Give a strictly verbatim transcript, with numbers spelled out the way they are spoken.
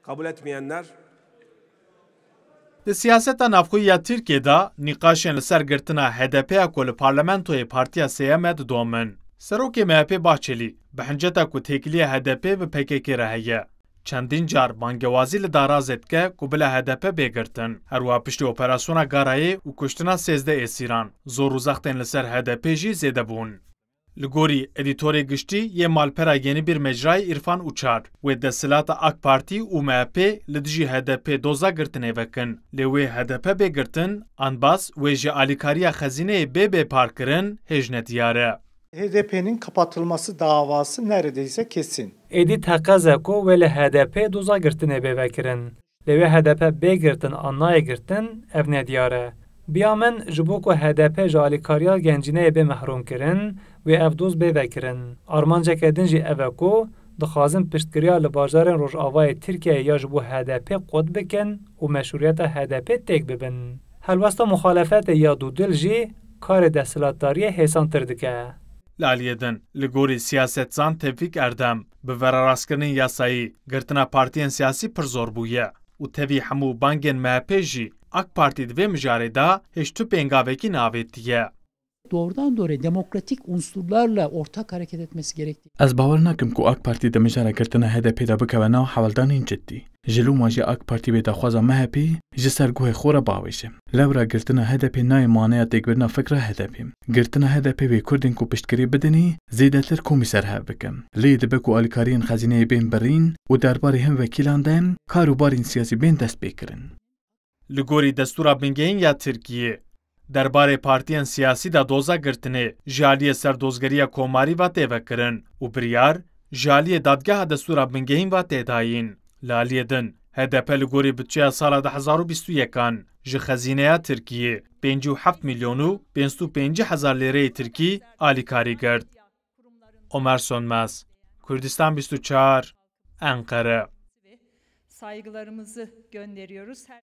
Kabul etmeyenler. Di siyaseta navxweyî ya Tirkiyê de nîqaşên li ser girtina H D P ya ku li parlamentoyê Partiya Sêyem e didomin. Serokê M H P Bahçelî bi hinceta ku têkiliya H D P bi P K K re heye, çendîn car bangewazî li darazê dike ku bila H D P bê girtin. Her wiha piştî operasyona Garayê û kuştina sêzdeh êsîran, zor û zextên li ser H D P jî zêde bûn. Li gorî edîtorê giştî yê malpera Yenî Bir Mecrayê Îrfan Uçar, wê desthilata AK Partî û M H P li dijî H D P doza girtinê vekin. Lê wê H D P bê girtin, anbas wê ji alîkariya xezîneyê bê bêparkirin hêj nediyar e. H D P'nin kapatılması davası neredeyse kesin. Êdî teqez e ku wê li H D P doza girtinê bê vekirin. Lê wê H D P bê girtin an nayê girtin, ev nediyar e. Biya min, ji bo ku H D P ji alîkariya gencîneyê bê mehrûmkirin, wê ev doz bê vekirin. Armanceke din jî ev e ku dixwazin piştgiriya li bajarên rojavayê Tirkiyeyê ya ji bo H D P qut bikin û meşrûyeta H D P têk bibin. Helwesta muxalefetê ya dûdil jî karê desthilatdariyê hêsantir dike. Li aliyê din, li gorî siyasetzan Tevfîk Erdem, bi verarastkirinên yasayî, girtina partiyên siyasî pir zor bûye û tevî hemû bangên M H P jî AK Partî di vê mijarê de hêj tu pêngavekî neavêtiye. Doğrudan doğruya demokratik unsurlarla ortak hareket etmesi gerektiği. Ez bawer nakim ku AK Partî di mijara girtina H D P de bikeve nav hewldanên ciddî. Ji loma jî AK Partî wê daxwaza M H P ji ser guhê xwe re bavêje. Lewra girtina H D P nayê maneya têkbirina fikra H D P. Girtina H D P wê Kurdên ku piştgirî bidinê zêdetir komî ser hev bike. Lê dibe ku alîkariyên xezîneyê bên birîn û derbarê hin wekîlan de kar û barên siyasî bên destpêkirin. Li gorî destûra bingehîn ya Tirkiyê, derbarê partiyên siyasî de doza girtinê ji aliyê Serdozgeriya Komarî ve tê vekirin û biryar ji aliyê Dadgeha Destûra Bingehîn ve tê dayîn. Li aliyê din, H D P li gorî budçeya sala du hezar û bîst û yekan ji xezîneya Tirkiyê pêncî û heft milyon û pênc sed û pêncî hezar lêreyê Tirkî alîkarî girt. Omer Sönmez, Kurdistan bîst û çar, Enqere. Saygılarımızı gönderiyoruz.